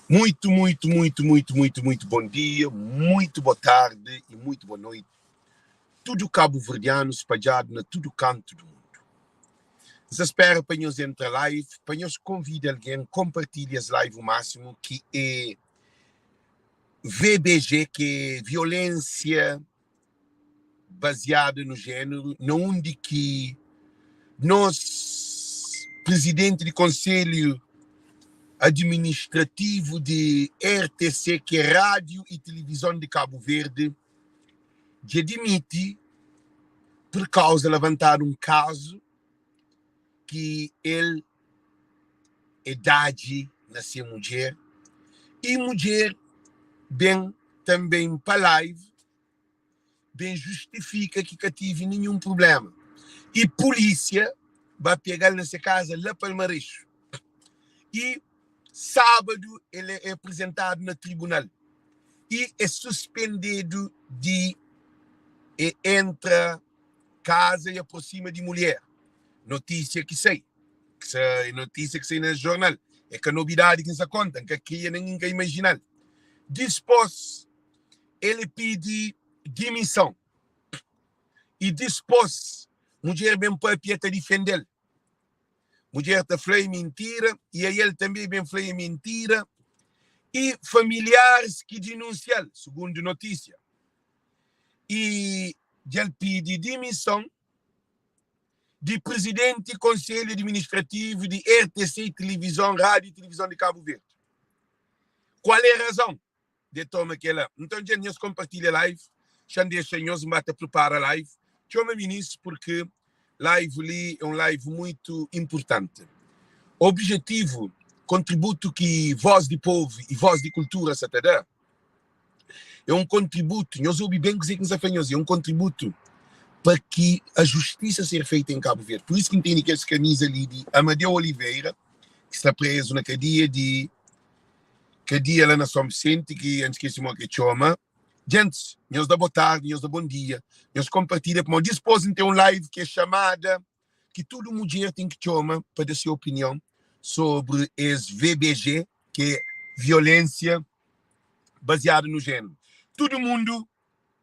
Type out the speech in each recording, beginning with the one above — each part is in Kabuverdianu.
Muito, muito, muito, muito, muito, muito bom dia, muito boa tarde e muito boa noite. Tudo cabo-verdiano espalhado na tudo canto do mundo. N sa spera pa nhos entra live, pa nhos convida alguém, compartilha es live o máximo que é VBG, que é violência baseada no género, na undi ki nos Presidente di Conselho Administrativo di RTC, ki é Rádio e Televisão de Cabo Verde, dja dimiti pur kauza labantadu un kazu ki el é dadji na se mudjer y mudjer ben tanben pa live ben justifika ki ka tive ninhun prublema y pulisia ba pega-l na se kaza la Palmarexu y sábadu el é aprizentadu na tribunal y é suspendedu di e entra kaza y aprosima di mulher. Notísia ki sai, ki notísia ki sai na jornal, é ka nobidadi ki N sa konta, N ka kria nen N ka imajina-l. Dispôs el pidi dimison y dispôs mudjer ben papia ta difende-l. Mudjer ta fla é mintira y ael tanbe ben fla é mintira y familiaris ki dinunsia-l, sugundu notísia. Y dja-l pidi dimison di prizidenti Konselhu Administrativu di RTC y Tilivizon, Rádiu y Tilivizon di Kabu Verdi. Kual é razon? de toma kela nton dja nhos compartilha live xan dexa nhos nba ta prepara live txoma minis porque live li é um live muito importante objetivo contributo ki voz di povo e voz di cultura sa ta da é um contributo nhos obi bem kuze ki nsa fla nhos é um contributo pa ki a justiça ser feita em Cabo Verde por isso ki nteni kes camisa li di Amadeu Oliveira ki sta preso na cadeia di Kadia la na Son Visenti ki N skese mo ke txoma. Djentis, nhos da botardi, nhos da bon dia, nhos konpartilha pamodi dispos N ten un live ki é xamada ki tudu mudjer ten ki txoma pa da se opinion sobri es VBG ki é violensia baziadu no jeneru. Tudu mundu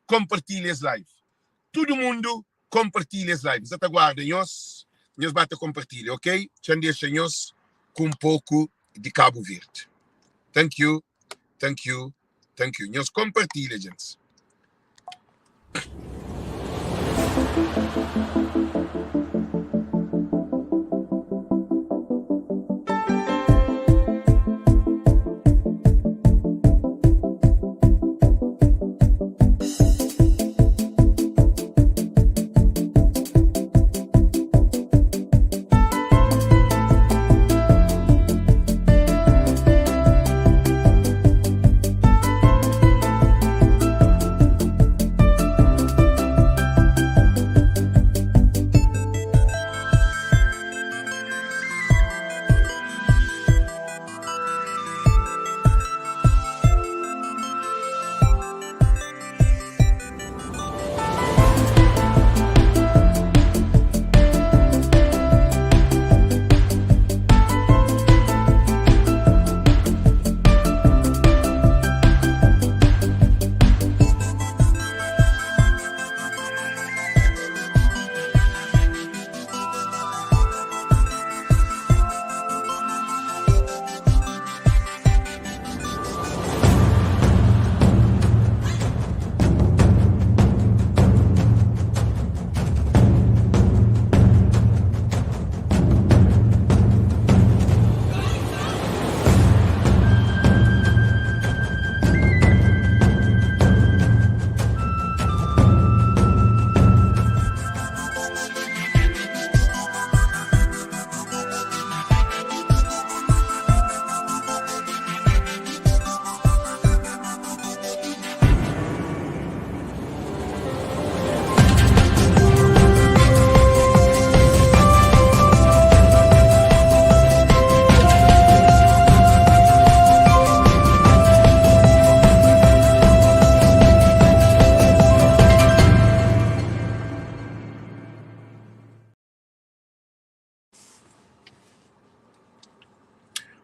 konpartilha es live. Tudu mundu konpartilha es live. N sa ta guarda nhos, nhos ba ta konpartilha, ok? Txa-m dexa nhos ku un poku di Kabu Verdi. Thank you, thank you, thank you. Nhos konpartilha, djentis.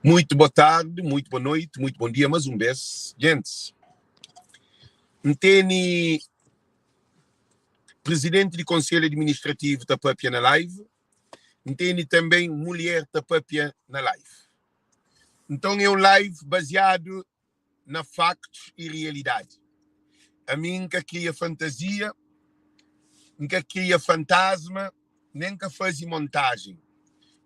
Muito boa tarde, muito boa noite, muito bom dia mais um bes. Gents, N tene presidente di conselho administrativo ta papia na live, N tene também mulher ta papia na live. Então é um live baseado na factos e realidade. Ami N ka kria fantasia, N ka kria fantasma, nen N ka faze montagem.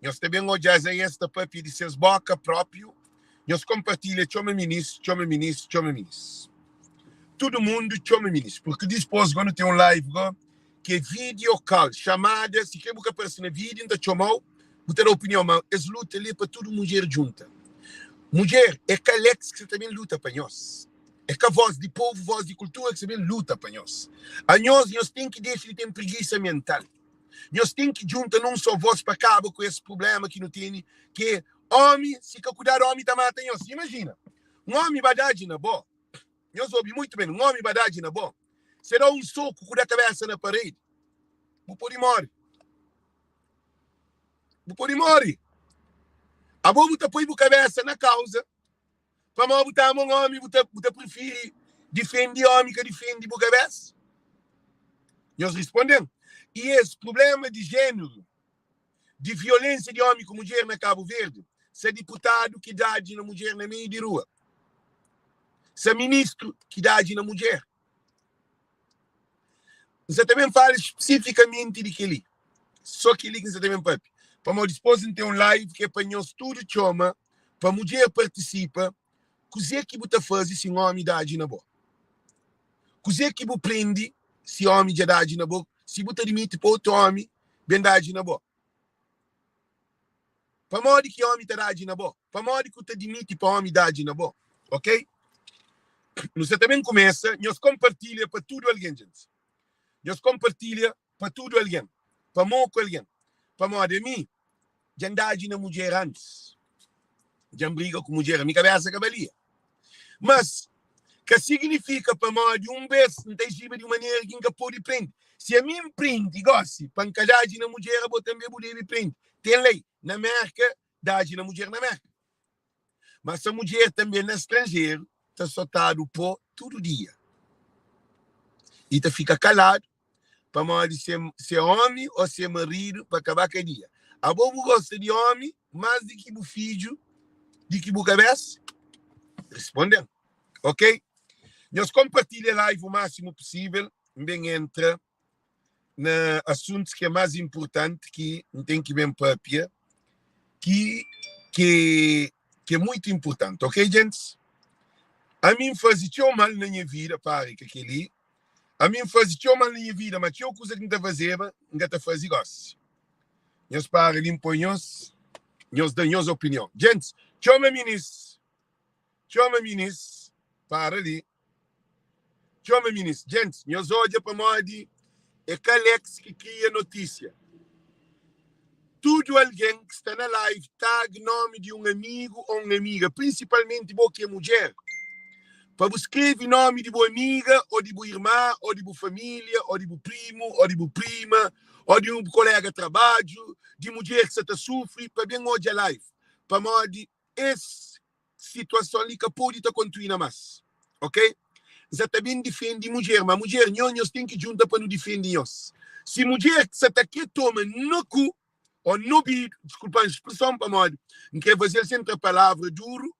Nhos ta ben odja-s aes ta papia di ses boka propiu. Nhos konpartilha txoma minis, txoma minis, txoma minis. Tudu mundu txoma minis, purki dispos go nu ten un live go ki é video call, chamada, si kre bu ka parse na video N ta txoma-u, bu ta da opinion, ma es luta li é pa tudu mudjer djunta. Mudjer, é ka Alex ki sa ta ben luta pa nhos, é ka voz di povu, voz di kultura ki sa ben luta pa nhos. Anhos, nhos ten ki dexa di ten prigisa mental. Nhos ten ki djunta nun só voz pa kaba ku es prublema ki nu tene, ki é omi, si ka kudadu omi ta mata nhos. Imajina, un omi ba dadji na bo, nhos obi muitu ben, un omi ba dadji na bo, se da un soku ku da kabesa na paredi, bu pode more. Bu pode more. Abo bu ta poi bu kabesa na kauza, pamodi bu ta ama un omi, bu ta, bu ta prifiri difendi omi ka difendi bu kabesa? Nhos risponde-m. I es prublema di jeneru, di violensia di omi ku mudjer na Kabu Verdi, sa diputadu ki dadji na mudjer na meiu di rua, sa ministru ki dadji na mudjer. N sa ta ben fala spesifikamenti di kel-li. Sô kel-li ki N sa ta ben pâpia. Pamodi dipôs N ten un live ki é pa nhos tudu txoma pa mudjer partisipa. Kuzê ki bu ta faze si un ómi dadji na bo? Kuzê ki bu prende si ómi dja dadji na bo? Si bu ta dimiti pa otu ómi ben dadji na bo? Pamodi ki omi ta dadji na bo? Pamodi ku ta dimiti pa omi dadji na bo? Ok? Nu sa ta ben kumesa. Nhos konpartilha pa tudu algen, djentis. Nhos konpartilha pa tudu algen, pa moku algen. Pamodi ami dja N dadji na mudjer antis. Dja N briga ku mudjer, ami kabesa ka balia. Mas, ka siginifika pamodi un bes N ta ijiba di un manera ki N ka pode prende. Si ami N prende gosi pa N ka dadji na mudjer, abo tanbe bu debe prende. Ten lei na Merka, dadji na mudjer na Merka. Mas sa mudjer tanbe na stranjeru ta sotadu po tudu dia i ta fika kaladu pamodi se se omi o se maridu pa ka ba kadia. Abo bu gosta di omi mas di ki bu fidju, di ki bu kabesa? Risponde-m. Ok? Nhos konpartilha live o masimu pusivel. N ben entra na asuntus ki é más inportanti ki N ten ki ben papia ki ki ki é muitu inportanti. Ok, gentis? Ami N faze txeu mal na nha vida, pare ka kel-li. Ami N faze txeu mal na nha vida, ma txeu kuza ki N ta fazeba, N ka ta faze gósi. Nhos para li, N poi nhos, nhos da nhos opinion. Gentis, txoma minis, txoma minis, para li, txoma minis. Gentis, nhos odja pamodi é ka Alex ki kria notísia. Tudu algen ki sta na live tag nomi di un amigu ô un amiga, prinsipalmenti bo ki é mudjer, pa bu skrebe nomi di bu amiga ô di bu irma ô di bu família ô di bu primu ô di bu prima ô di un bu kolega trabadju, di mudjer ki sta ta sufri pa ben odja live, pamodi es situason li ka pode ta kontuina mas, ok? N sa ta ben difende mudjer, ma mudjer nho, nhos ten ki djunta pa nu difende nhos. Si mudjer sa ta kre toma no ku o no bidu, diskulpa-m spreson pamodi N kre faze-l sen tra palavra duru,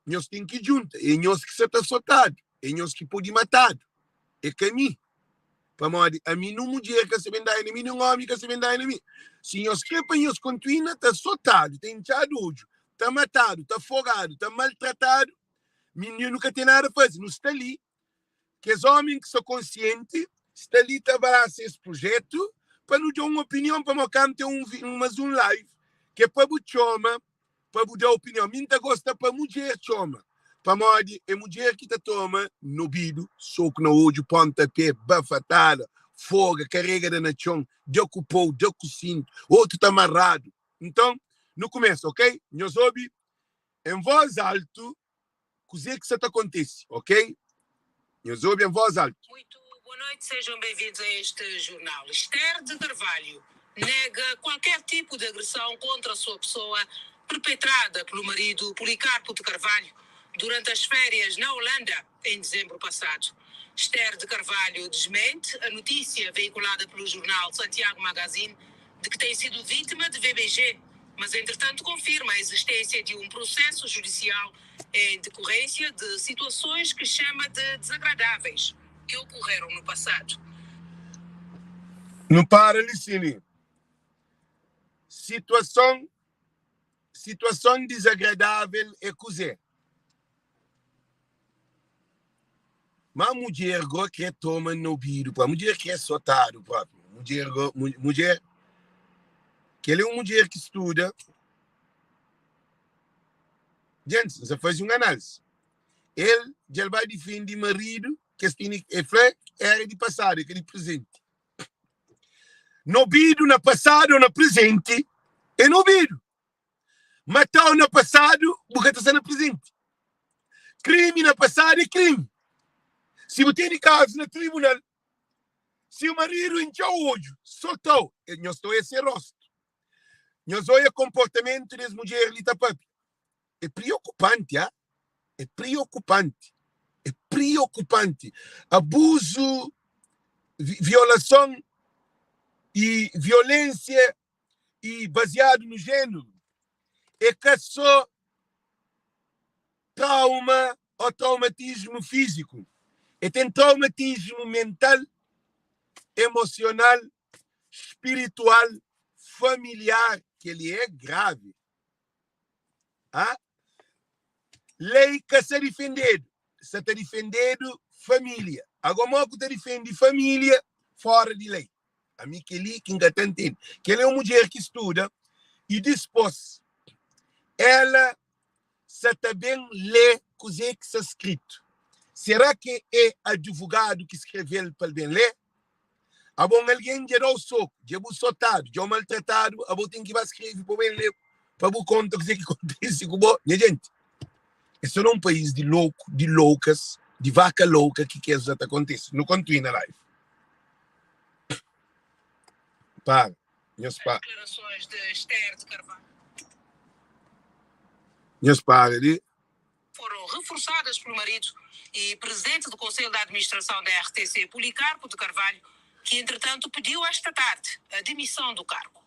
nhos ten ki djunta. É nhos ki sa ta sotadu, é nhos ki pode matadu, é ka mi. Pamodi ami nun mudjer ka sa ben dai na mi, nin omi ka sa ben dai na mi. Si nhos kre pa nhos kontuina ta sotadu, ta intxadu odju, ta matadu, ta fogadu, ta maltratadu, mi nu ka ten nada faze. Nu sta li, kes omi ki sta konsienti sta li ta abrasa es prujetu pa nu da un opinion, pamodi kantu ten un mas un live ke pa bu txoma pa bu da opinion. Mi N ta gosta pa mudjer txoma, pamodi é mudjer ki ta toma nobidu, soku na odju, ponta pé, bafatada, foga, karega da na txon, da ku pou, da ku sintu, otu ta maradu. Nton, nu kumesa, ok? Nhos obi en vós altu kuzê ki sa ta kontise, ok? Nhos obi en vós altu. Muito boa noite, sejam bem-vindos a este jornal. Esther de Carvalho nega qualquer tipo de agressão contra a sua pessoa. perpetrada pelo marido Policarpo de Carvalho durante as férias na Holanda em dezembro passado. Esther de Carvalho desmente a notícia veiculada pelo jornal Santiago Magazine de que tem sido vítima de VBG, mas entretanto confirma a existência de um processo judicial em decorrência de situações que chama de desagradáveis que ocorreram no passado. Nu para li sin li. Situason Situason dizagradável é kuzê? Má mudjer gó krê toma na obidu pa mudjer krê sotadu propi. Mudjer gó, mudjer, kel é un mudjer ki studa. Djentis, N sa faze un análise. El dja el ba difende maridu ki es tene, el fla era di pasadu, é ka di prezenti. Nobidu na pasadu ou na prezenti é nobidu. Matau na pasadu, bu ka ta sta na prezenti. Krimi na pasadu é krimi. Si bu tene kazu na tribunal, si maridu intxau odju, sotau, nhos ta oia se rostu. Nhos oia konportamentu des mudjer li ta papia. É priokupanti, ah? É priokupanti. É priokupanti. Abuzu, violason i violensia i baziadu no jéneru é ka só trauma ô traumatismu fíziku. É ten traumatismu mental, emosional, spiritual, familiar, kel-li é gravi. Ah? Lei ka sa difendedu, sa ta difendedu família. Agó mo ku ta difende família fora di lei? Ami kel-li ki N ka ta ntende. Kel-li é un mudjer ki studa i dispôs ela sa ta ben lé kuzê ki sta skritu. Será ki é advogadu ki skreve-l pa el ben lé? Abo un algen dja da-u soku, dja bu sotadu, dja-u maltratadu, abo ten ki ba skrebe pa bu ben lé, pa bu konta kuzê ki kontise ku bo. Nha jenti, es sta na un país di loku, di loukas, di vaka louka ki kes la ta kontise. Nu kontinua na live. Para, nhos para. Declarações de Esther de Carvalho. Nhos para di. Foram reforçadas pelo marido e presidente do Conselho de Administração da RTC, Policarpo de Carvalho, que entretanto pediu esta tarde a demissão do cargo.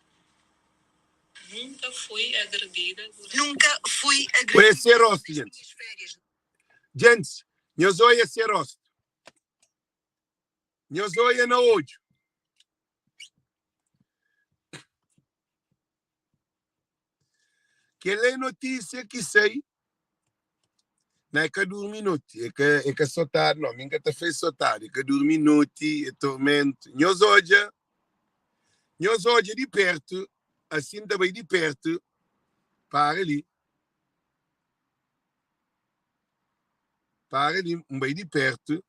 Nunca fui agredida durante. Nunca fui Oia agredida se rostu, nas djentis. minhas férias. Djentis, nhos oia se rostu. Nhos oia na odju. Kel é notísia ki sai na é ka durmi noti, é ka, é ka sotadu, não, mi ka ta fla é sotadu, é ka durmi noti, é tormentu. Nhos odja, nhos odja di pertu, asin ta bai di pertu, para li, para li, N bai di pertu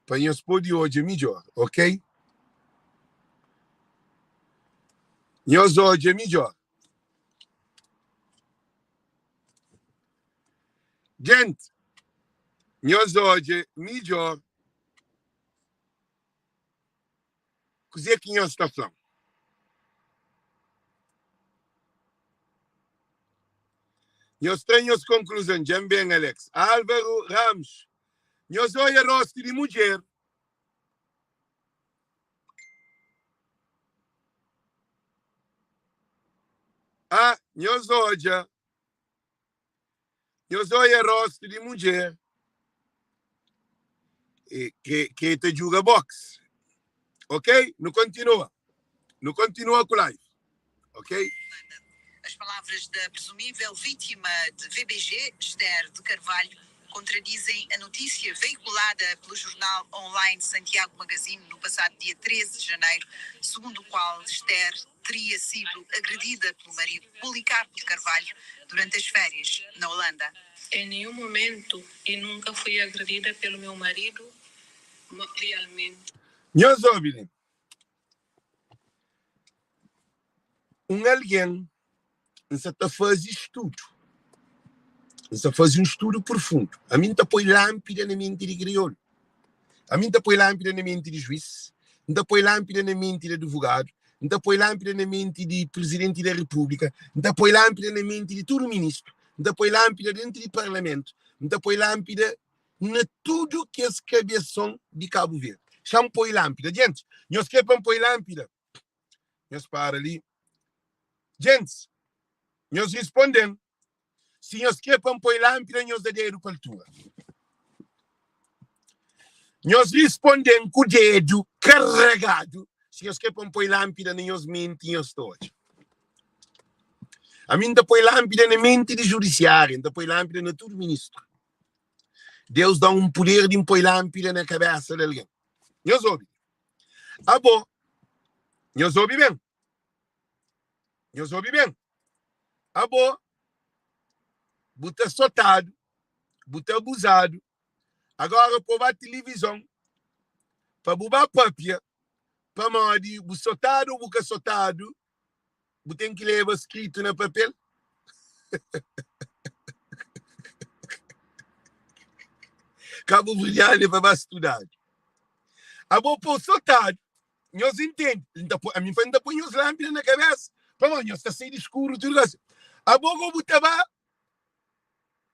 pa nhos pode odja midjor, ok? Nhos odja midjor. Gente, nhos odja midjor kuzê ki nhos ta fla-m. Nhos tra nhos konkluzon. Dja N ben, Alex. Álvaro Ramos, nhos odja rostu di mudjer. Ah, nhos odja, nhos odja rostu di mudjer e, ke, ke ta djuga box. Ok? Nu kontinua. Nu kontinua ku live. Ok? As palavras da presumível vítima de VBG, Esther de Carvalho, contradizem a notícia veiculada pelo jornal online Santiago Magazine no passado dia 13 de janeiro, segundo o qual Esther teria sido agredida pelo marido Policarpo de Carvalho durante as férias na Holanda. Em nenhum momento e nunca fui agredida pelo meu marido realmente. Nhos obi li. Un algen, N sa ta faze studu, N sa faze un studu profundu. Ami N ta poi lánpida na menti di kriolu. Ami N ta poi lánpida na menti di juís, N ta poi lánpida na menti di advogadu. N ta poi lánpida na menti di Prizidenti da Repúblika, N ta poi lánpida na menti di tudu ministru, N ta poi lánpida dentu di Parlamentu, N ta poi lánpida na tudu kes kabeson di Kabu Verdi. Xa-m poi lánpida. Djentis, nhos kre pa N poi lánpida? Nhos para li. Djentis, nhos risponde-m. Si nhos kre pa N poi lánpida, nhos da dedu pa altura. Nhos risponde-m ku dedu karegadu si nhos kre pa N poi lánpida na nhos menti, nhos ta odja. Ami N ta poi lánpida na menti di judisiária, N ta poi lánpida na tudu ministru. Deus da-m un puder di N poi lánpida na kabésa di algen. Nhos obi. Abo, nhos obi ben. Nhos obi ben. Abo, bu ta sotadu, bu ta abuzadu, agora pa bu ba tilivizon, pa bu ba papia, pamodi bu sotadu o bu ka sotadu, bu ten ki leba skritu na papel? Kabuverdianu é pa ba studadu. Abo pa bu sotadu, Nhos intende? N ta poi, ami N ta poi nhos lánpida na kabésa, pamodi nhos ta sai di skuru tudu gósi. Abo go bu ta ba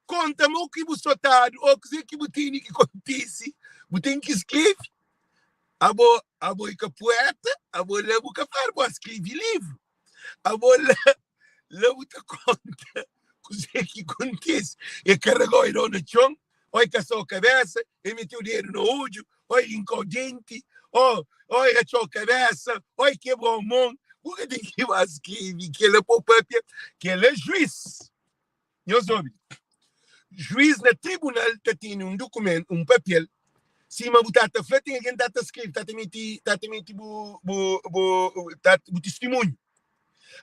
konta ma u ki bu sotadu ô kuzê ki bu tene ki kontise, bu ten ki skrebe. Abo, abo i ka pueta, abo la bu ka fladu pa skrebe livru. Abo la, la bu ta konta kuzê ki kontise. E karega-u e da-u na txon, ô e kasa-u kabésa, e mete-u dedu na odju, ô e rinka-u denti, ô ô e ratxa-u kabésa, ô e kebra-u mon. Bu ka ten ki ba skrebe kel-la pa bu pâpia. Kel-la juís, nhos obi, juís na tribunal ta tene un dukumentu, un papel, sima bu ta ta fla, ten algen ta ta skrebe, ta ta mete, ta ta mete bu bu bu ta bu tistimunhu.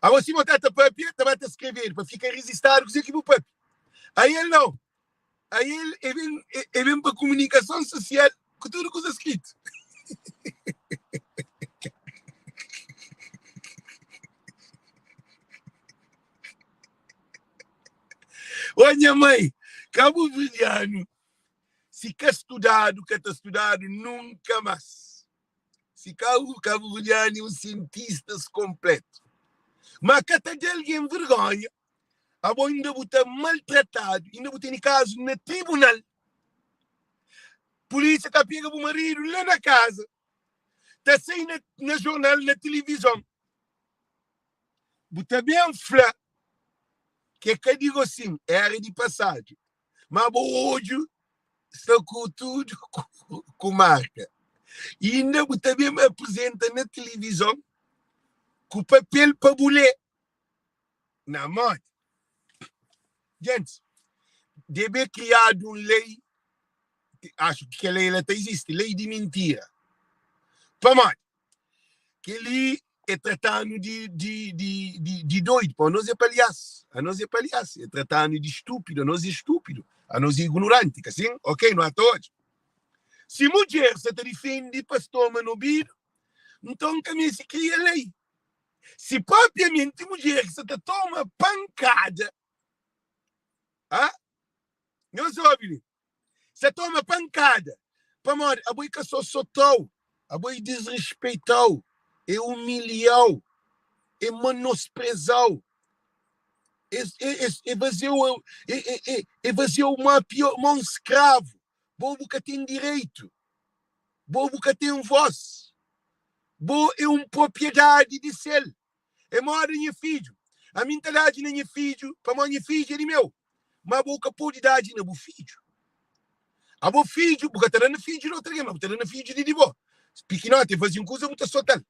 Abo sima bu ta ta pâpia, ta ba ta skrebedu pa fika rijistadu kuzê ki bu pâpia. Ael nau, Ael e ben, e ben pa kumunikason susial ku tudu kuza skritu. Ó nha mai, kabuverdianu si ka studadu ka ta studadu nunka más. Si kabu kabuverdianu é un sientistas konpletu, ma ka ta da algen vergonha. Abo inda bu ta maltratadu, inda bu tene kazu na tribunal. Polísia ta pega bu maridu la na kaza, ta sai na, na jornal, na tilivizon. Bu ta ben fla ke ka di gosin, era di pasadu. Ma bo odju sta ku tudu ku, ku marka. I inda bu ta ben aprizenta na tilivizon ku papel pa bu lé. Na modi? Gentis, debe kriadu un lei, axu ki kel lei la ta izisti, lei di mintira. Pamodi? Kel-li é trata-nu di, di, di, di, di doidu, pamodi anos é palhasu, anos é palhasu, é trata-nu di stúpidu, anos é stúpidu, anos é ignoranti, ka sin? Ok, nu ata odja. Si mudjer sa ta difende pa es toma nobidu, nton ka meste kria lei. Si propriamenti mudjer ki sa ta toma pankada, ah, nhos obi li, sa toma pankada, pamodi abo i ka so sotau, abo i disrespeitau, e umilhau, e menosprezau, e, e, e, e fazeu, e, e, e, e fazeu ma pior, ma un skravu, bo bu ka ten direitu, bo bu ka ten voz. Bo é un propriedadi di sel. É moda nha fidju. Ami N ta dadji na nha fidju pamodi nha fidju é di meu. Má bo ka pode dadji na bu fidju. Abo fidju, bu ka ta da na fidju di otu algen, má bu ta da na fidju di di bo. Pikinoti, el faze un kuza, bu ta sota-l.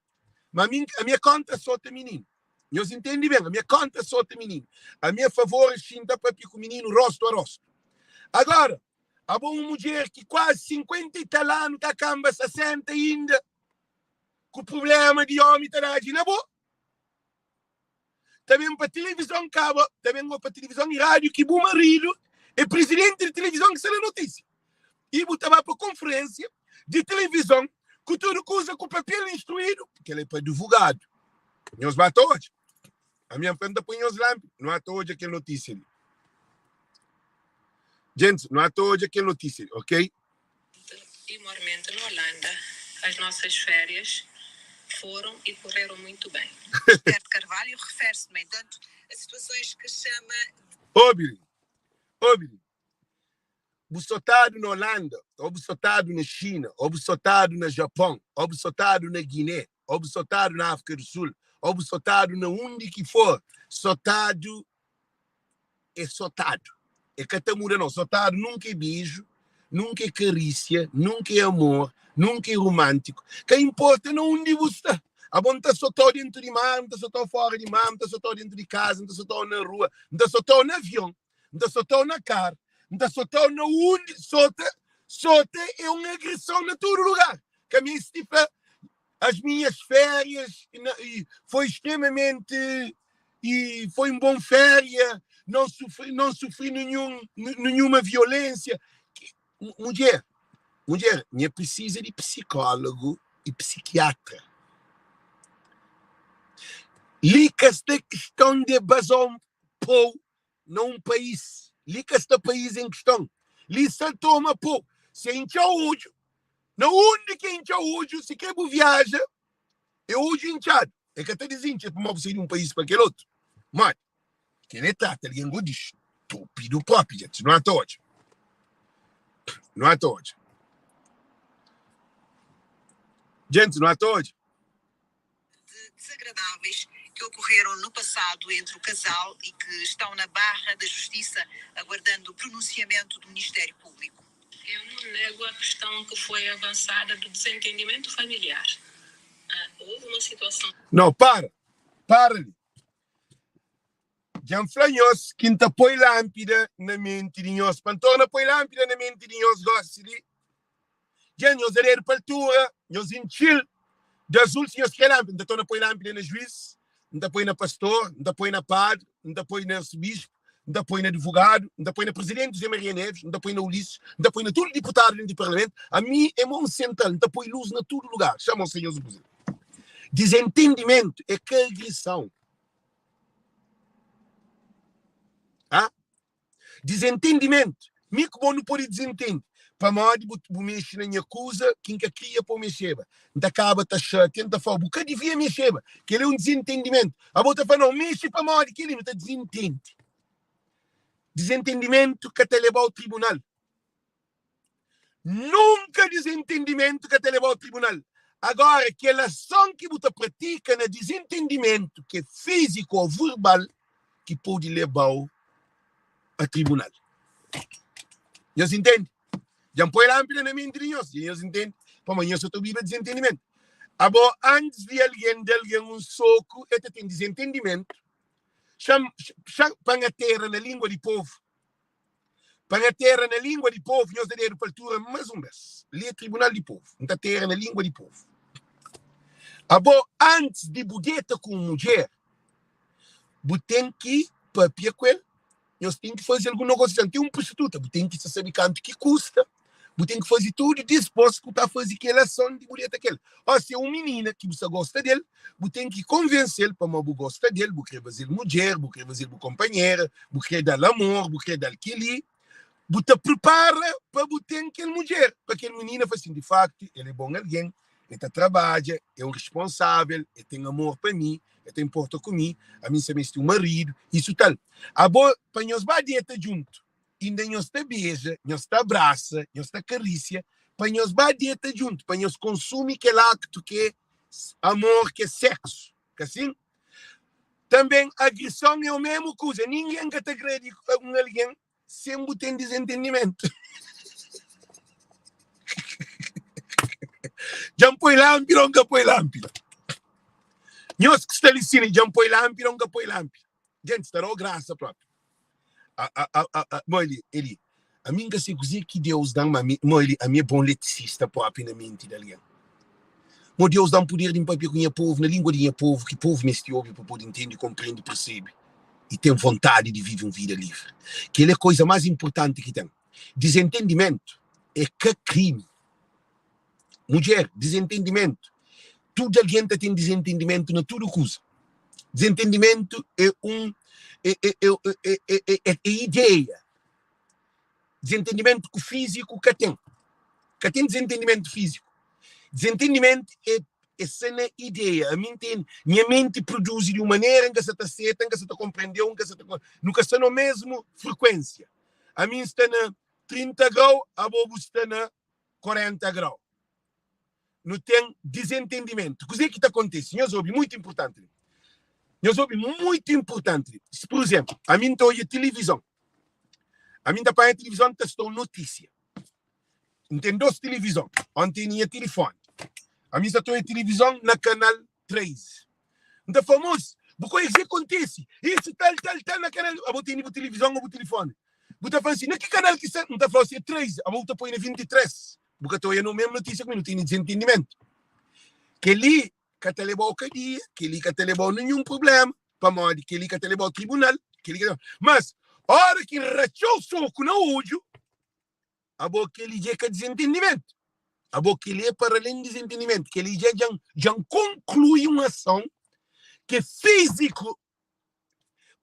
Má ami, ami é kóntra sota mininu. Nhos intende ben, ami é kóntra sota mininu. Ami é favor xinta papia ku mininu róstu a róstu. Agora, Abo un mudjer ki kuazi 50 i tal anu ta kanba 60 inda ku prublema di omi ta dadji na bo. Ta ben pa tilivizon kaba, ta ben go pa tilivizon i radiu ki bu maridu e prizidenti di tilivizon ki sta na notisia. I bu ta ba pa konferensia di tilivizon ku tudu kuza ku papel instruidu, kel é pa advogadu. Nhos ba ta odja. Ami N fla N ta poi nhos lanpi, nu ata odja kel notisia li. Gentis, nu ata odja kel notisia li, ok? Imormente na Holanda, as nossas férias. Foram e correram muito bem. Esther de Carvalho refere-se, no entanto, a situações que chama de. Obi-li, obi-li. Bu sotadu na Holanda, ou bu sotadu na Xina, ou bu sotadu na Japon, ou bu sotadu na Guiné, ou bu sotadu na Áfrika do Sul, ou bu sotadu na undi ki for, sotadu é sotadu. É ka ta muda nau. Sotadu nunka é beju, nunka é karísia, nunka é amor, nunka é romántiku. Ka inporta na undi bu sta. Abo N ta sotau dentu di mar, N ta sotau fora di mar, N ta sotau dentu di kaza, N ta sotau na rua, N ta sotau na avion, N ta sotau na kar, N ta sotau na undi. Sota, sota é un agreson na tudu lugar. Ka meste fla as minhas férias e foi extremamente e foi um bom féria, não sofri, não sofri nenhum, nenhuma violência. Mulher, mulher, minha precisa de psicólogo e psiquiatra. Li ka sta questão de bazon pou na um país. Li ka sta país em questão. Li sta toma pou. Se intxa odju, Na undi ki intxa odju, si kre bu viaja, é odju intxadu. É ka ta dizintxa pamodi bu sai di un país pa kel otu. Modi? Kel é trata algen go di stúpidu propi, dja. Nu ata odja. Nu ata odja. Djenti, nu ata odja. De desagradáveis que ocorreram no passado entre o casal e que estão na barra da justiça aguardando o pronunciamento do Ministério Público. Eu não nego a questão que foi avançada do desentendimento familiar. Houve uma situação. Não, para. Para li. Dja N fla nhos ki N ta poi lánpida na menti di nhos, pa N torna poi lánpida na menti di nhos gósi li. Dja nhos da dedu pa altura, nhos intxi-l di azul si nhos krê lánpida. N ta torna poi lánpida na juís, N ta poi na pastor, N ta poi na padri, N ta poi na arsebispu, N ta poi na advogadu, N ta poi na prizidenti José Maria Neves, N ta poi na Ulisses, N ta poi na tudu diputadu dentu di parlamentu. Ami é mon sentral, N ta poi lus na tudu lugar. Xama-u Senhor Presidenti. Dizentendimentu é ka agresãu. Ah? Desentendimentu. Mi ku bo nu pode desentende. Pamodi bu, bu mexe na nha kuza ki N ka kria pa bu mexeba. N ta kaba ta xatia, N ta fla-u, bu ka divia mexeba. Kel-li é un desentendimentu. Abo ta fla, nau, mexe pamodi kel-li. Nu ta desentende. Desentendimentu ka ta leba-u tribunal. Nunka dizentendimentu ka ta leba-u tribunal. Agora, kel ason ki bu ta pratika na dizentendimentu, ki é fíziku ô verbal, ki pode leba-u a tribunal. Nhos intende? Dja N poi lánpida na menti di nhos, dja nhos intende? Pamodi nhos sa ta obiba dizentendimentu. Abo, antis di algen da algen un soku, el ta ten dizentendimentu. Xa-m, xa, pa N atera na língua di povu. Pa N atera na lingua di povu, nhos da dedu pa altura más un bes. Li é tribunal di povu. N ta atera na lingua di povu. Abo, antis di bu deta ku un mudjer, bu ten ki papia ku el, nhos ten ki faze algun nogosiason. Ten un prostituta, bu ten ki sabe kantu ki kusta, bu ten ki faze tudu dispos ku ta faze kel ason di bu deta kel. Ó, si é un minina ki bu sta gosta del, bu ten ki konvense-l pamodi bu gosta del, bu krê faze-l mudjer, bu krê faze-l bu konpanhera, bu krê da-l amor, bu krê da-l kel-li. Bu ta pripara pa bu ten kel mudjer, pa kel minina fla sin, di faktu, el é bon algen, el ta trabadja, é un responsável, el ten amor pa mi, el ta inporta ku mi, ami N sta meste un maridu, isu tal. Abo, pa nhos ba deta djuntu, inda nhos ta beja, nhos ta abrasa, nhos ta karisia, pa nhos ba deta djuntu, pa nhos konsumi kel aktu ki é amor, ki é seksu. Ka sin? Tanben, agrison é omemu kuza. Ningen ka ta agredi un algen sen bu ten dizentendimentu. Dja N poi lánpida ô N ka poi lánpida? Nhos ki sta li sina, dja N poi lánpida ô N ka poi lánpida? Djenti, ta da-u grasa propi. A, a, a, a, a, mo eli, eli, ami N ka sei kuzê ki Deus da-m, ma mi, mo eli, ami é bon letisista propi na menti di algen. Mo Deus da-m puder di N papia ku nha povu na língua di nha povu, ki povu meste obi pa pode ntende, konprende, persebe i ten vontadi di vive un vida livri. Kel é koza más inpurtanti ki ten. Dizentendimentu é ka krimi. Mudjer, dizentendimentu. Tudu algen ta ten dizentendimentu na tudu kuza. Dizentendimentu é un é, é, é, é, é, é, é ideia. Dizentendimentu ku fíziku ka ten. Ka ten dizentendimentu fíziku. Dizentendimentu é. É sta na ideia. Ami N tene, nha menti produzi di un manera, N ka sa ta seta, N ka sa ta konprendeu, N ka sa ta, nu ka sta no mesmu frekuensia. Ami N sta na 30 grau, abo bu sta na 40 grau. Nu ten dizentendimentu. Kuzê ki ta kontise? Nhos obi, muitu inpurtanti li. Nhos obi, muitu inpurtanti li. Si, pur izénplu, ami N ta odja tilivizon. Ami N ta panha tilivizon, N ta sta un notísia. N ten dos tilivizon, ô N tene nha tilifoni. Ami N sta ta odja tilivizon na kanal 3. N ta fla, Mos, bu ka odja kuzê ki kontise? Isu, tal, tal, tal na kanal. Abo tene bu tilivizon ô bu tilifoni. Bu ta fla si, na ki kanal ki sta? N ta fla-u si é 3, abo bu ta poi na 23. Bu ka ta odja no mesmu notísia ku mi, nu tene dizentendimentu. Kel-li ka ta leba-u kadia, kel-li ka ta leba-u ninhun prubléma, pamodi kel-li ka ta leba-u tribunal, kel-li ka ta. Mas, óra ki N ratxa-u soku na odju, abo kel-li dja é ka dizentendimentu. Abo kel-li é para alén di dizentendimentu, kel-li dja dja N konklui un ason ki é fíziku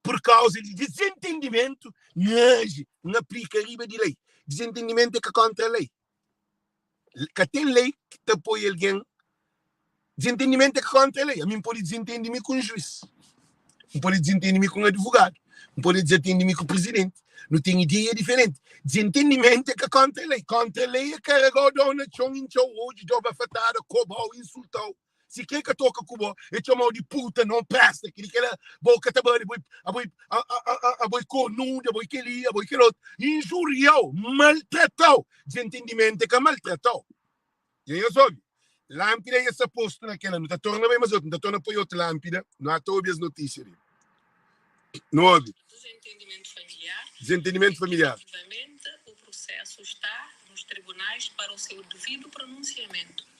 Pur kauza di dizentendimentu, N aji, N aplika riba di lei. Dizentendimentu é ka kóntra lei. Ka ten lei ki ta poi algen. Dizentendimentu é ka kóntra lei. Ami N pode dizentende mi ku un juís, N pode dizentende mi ku un advogadu, N pode dizentende mi ku prizidenti. Nu ten ideia diferenti. Dizentendimentu é ka kóntra lei. Kóntra lei é karega-u, da-u na txon, intxa-u odju, da-u bafatada, koba-u, insulta-u. Si kre ka toka ku bo, e txomau di puta, non presta, kili kela, bo ka ta bali, bo abo abo é kornudu, abo é keli, abo é kel otu, injuriau, maltratau, desentendimentu é ka maltratau. Dja nhos obi? Lánpida dja sta postu na kela, nu ta torna bai mas otu, nu ta torna poi otu lánpida, nu ata obi es notísia li. Nu obi. Desentendimentu familiar. Desentendimentu familiar. Efetivamente, o processo está nos tribunais para o seu devido pronunciamento.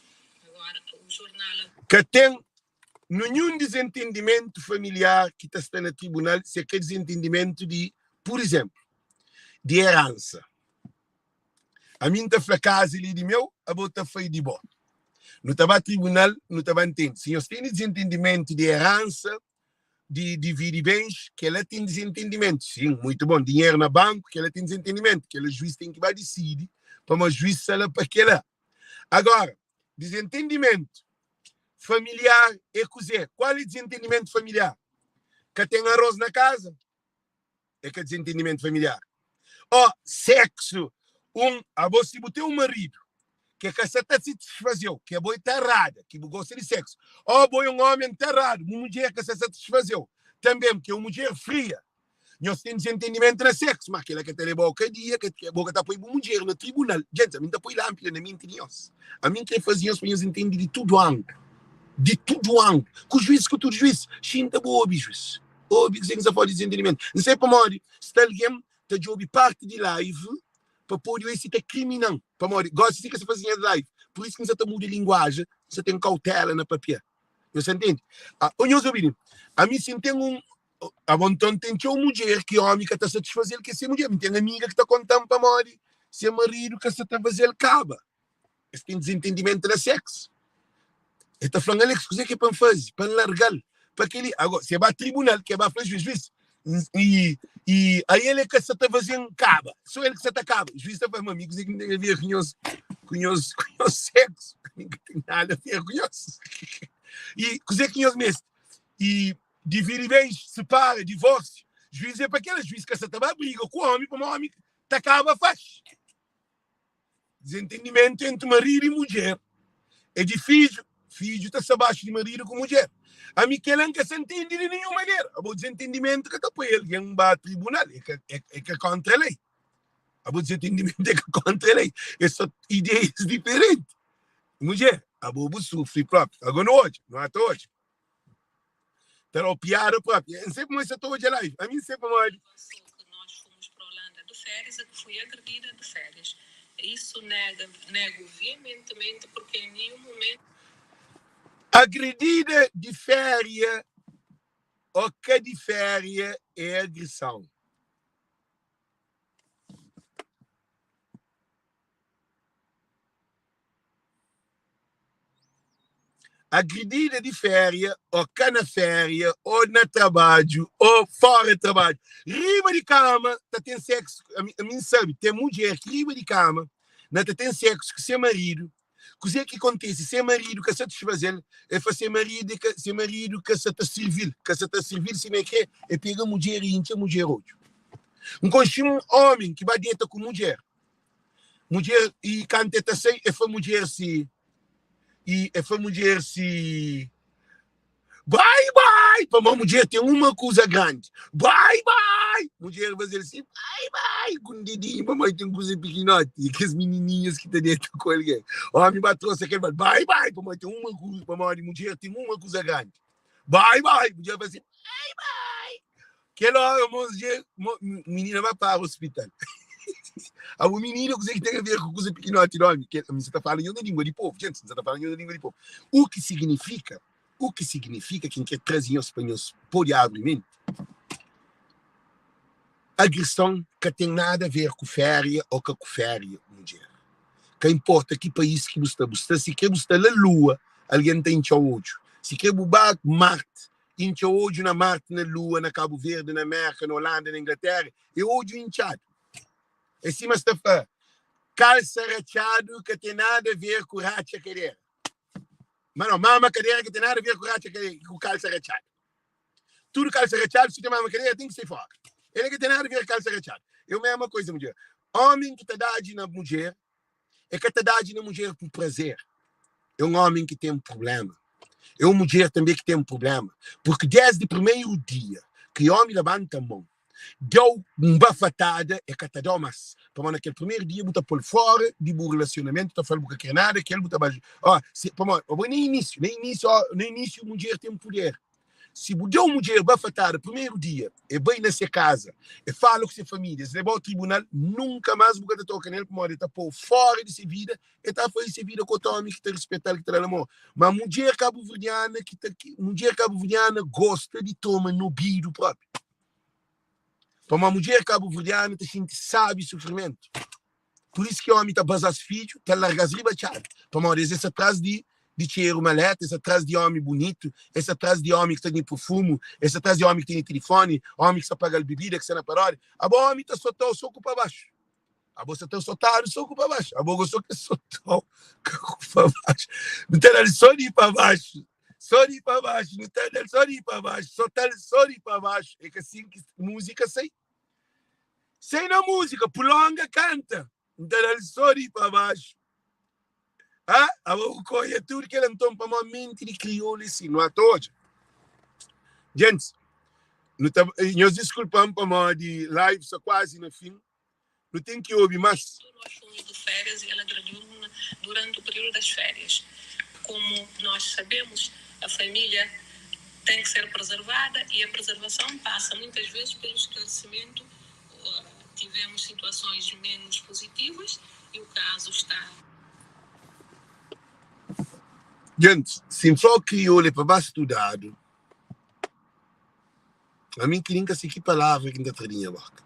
Ka ten ninhun dizentendimentu familiar ki ta sta na tribunal si é ka dizentendimentu di, pur izenplu, di eransa. Ami N ta fla kaza li di meu, abo ta fai di bo. Nu ta ba tribunal, nu ta ba ntende. Si nhos tene dizentendimentu di eransa, di dividi bens, kela ten dizentendimentu. Sin, muitu bon. Dinheru na banku, kela ten dizentendimentu. Kela juiz ten ki ba disidi, pamodi juiz sta la pa kela. Agora, desentendimentu familiar é kuzê? Kual é desentendimentu familiar? Ka ten arroz na kaza? É ka desentendimentu familiar. Ó, sexo, un, abo si bu ten un maridu ke ka sa ta satisfazeu, ke abo é tarada, ki bu gosta di sexo, ó abo é un omen taradu, bu mudjer ka sa satisfazeu, tanbe ke un mudjer fria, Nhos ten disentendimentu na seksu, má kel-la ka ta leba-u kadia, ka bo ka ta poi bu mudjer na tribunal. Gentis, ami N ta poi lánpida na menti di nhos. Ami N krê faze nhos pa nhos intende di tudu anglu, di tudu anglu, ku juís, ku tudu juís. Xinta bu obi, juís. Obi kuzê ki N sta fla di disentendimentu. N sai pamodi sta algen ta djobe parti di live pa pode oe si ta krimina-m. Pamodi gósi si ka sta faze nha live, pur isu ki N sta ta muda linguajen, N sta ten kautela na papia. Nhos ta ntende? Ah, ô nhos obi li, ami si N ten un Abo nton ten txeu mudjer ki omi ka ta satisfaze-l ke se mudjer. Mi ten amiga ki ta konta-m pamodi se maridu ka sa ta faze-l kaba. Es ten dizentendimentu na seksu. El ta fla-m, Alex, kuzê ki é pa N faze? Pa N larga-l? Pa kel-li? Ago, si e ba tribunal, ki e ba fla juiz, juiz, i, i ael é ka sa ta faze-m kaba, so el ki sa ta kaba. Juiz ta fla, ma mi kuzê ki N ten a ver ku nhos, ku nhos, ku nhos seksu? Mi ka ten nada a ver ku nhos. I kuzê ki nhos meste? I Dividi bens, separa, divórsiu. Juiz é pa kela, juiz ka sa ta ba briga ku omi pamo omi ta kaba faxi. Desentendimentu entri maridu i mudjer é di fidju, fidju ta sta baxu di maridu ku mudjer. Ami kela N ka sa ntende di ninhun manera. Abo desentendimentu ka ta poi algen ba tribunal, é ka é ka kontra lei. Abo desentendimentu é ka kontra lei, é so ideias diferenti. Mudjer, abo bu sufri propi. Ago nu odja, nu ata odja. Ta da-u piada propi. N sei pamodi sa ta odja live. Ami N sei pamodi. Avançou que nós fomos para Holanda de férias a que fui agredida de férias. Isso nega, nego veementemente porque em nenhum momento. Agredida di féria ô ka di féria é agresão. Agredida di féria ô ka na féria ô na trabadju ô fora di trabadju riba di kama ta ten seksu ami, ami N sabe ten mudjer ki riba di kama na ta ten seksu ku se maridu. Kuzê ki kontise? Se maridu ka satisfaze-l, el fla se maridu ka se maridu ka sa ta sirvi-l, ka sa ta sirvi-l sima el krê, el pega mudjer i intxa mudjer odju. N konxe un ómi ki ba deta ku mudjer, mudjer i kantu el ta sai, el fla mudjer si i el fla mudjer si Bai bai! Pamodi mudjer ten uma kuza grandi. Bai bai! Mudjer faze-l si, bai bai! Ku un dedinhu, pamodi ten kuza pikinoti. E kes minininhas ki ta deta ku algen. Omi ba trosa kel bal, bai bai! Pamodi ten uma kuza, pamodi mudjer ten uma kuza grandi. Bai bai! Mudjer faze si, bai bai! Kel ora mos dje, mo, minina ba para hospital. Abo minina kuze ki ten a ver ku kuza pikinoti di omi? Kel, mi sa ta fala nho na lingua di povu, gente, mi sa ta fala nho na lingua di povu. U ki signifika, u ki signifika ki N kre traze nhos pa nhos pode abri menti, agreson ka ten nada a ver ku féria o ka ku féria, mudjer. Ka inporta ki país ki bu sta, bu sta, si kre bu sta la lua, algen ta intxa-u odju. Si kre bu ba Marte, Intxa odju na Marte, na Lua, na Kabu Verdi, na Merka, na Holanda, na Inglaterra, é odju intxadu. É sima sta fla, kalsa ratxadu ka ten nada a ver ku ratxa kadera. Ma não, mama kadera ka ten nada a ver ku ratxa kadera, ku kalsa ratxadu. Tudu kalsa ratxadu, si ten mama kadera, ten ki sai fora. Ele ka ten nada a ver ku kalsa ratxadu. É o mesma coisa, mudjer. Homen ki ta dadji na mudjer, é ka ta dadji na mudjer por prazer. É um homen ki ten problema. É um mudjer tanbe ki ten problema. Porque desde primeiro dia ki homi labanta mon, dau un bafatada, é ka ta dau mas. Pamodi na kel primeiro dia bu ta pol fora di bu relacionamento, ta fal bu ka kre nada kel, bu ta ba, ó, se, pamodi, ó, na início, na início, ó, na início mudjer ten poder. Si bu da un mudjer bafatada primeru dia, e bai na se kaza, e fala ku se família, es leba-u tribunal, nunka más bu ka ta toka nel, pamodi e ta pô-u fóra di se vida, e ta faze se vida ku otu ómi ki ta rispeta-l, ki ta da-l amor. Má mudjer kabuverdiana ki ta, mudjer kabuverdiana gosta di toma nobidu própi. Pamodi mudjer kabuverdiana ta xinti sábi sufrimentu. Pur isu ki ómi ta baza-s fidju, ta larga-s riba txada, pamodi es sta tras di di txeru maleta, es sta tras di ómi bunitu, es sta tras di ómi ki ta tene purfumu, es sta tras di ómi ki tene tilifoni, ómi ki sta paga-l bibida, ki sta na paródia. Abo ómi ta sota-u soku pa baxu. Abo sta ta sotadu soku pa baxu. Abo gosta ki sota-u kaku pa baxu. Nu ta da-l so di pa baxu, so di pa baxu, nu ta da-l so di pa baxu, sota-l so di pa baxu. É ka sin ki múzika sai. Sai na múzika, pulonga kanta, N ta da-l só di pa baxu. Ah, abo bu konha tudu kel anton pamó menti di kriolu é si, nu ata odja. Gentis, nu ta, nhos diskulpa-m pamodi live sta kuazi na fin, nu ten ki obi más. Nós fomos de férias e ela agrediu-me durante o período das férias. Como nós sabemos, a família tem que ser preservada e a preservação passa muitas vezes pelo esclarecimento. Tivemos situações menos positivas e o caso está. Gentis, si N fla-u kriolu é pa ba studadu, ami ki nin ka si ki palavra ki N ta tra di nha boka.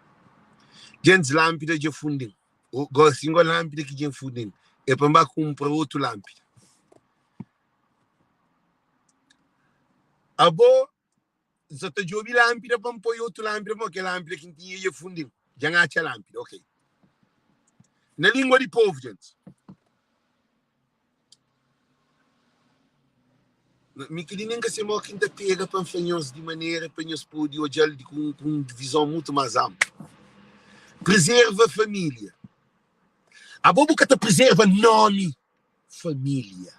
Gentis, lánpida dja fundi-m. Gosi ingo lánpida ki dja fundi-m, é pa N ba kunpra otu lánpida. Abo, N sa ta djobe lánpida pa N poi otu lánpida, pamodi kel lánpida ki N tinha dja fundi-m. Dja N atxa lánpida, ok. Na língua di povu, gentis. Mi kel-li nen ka se mó ki N ta pega pa N fla nhos di manera pa nhos pode odja-l di ku un vizon mutu más anplu. Prezerva família. Abo bu ka ta prezerva nómi família.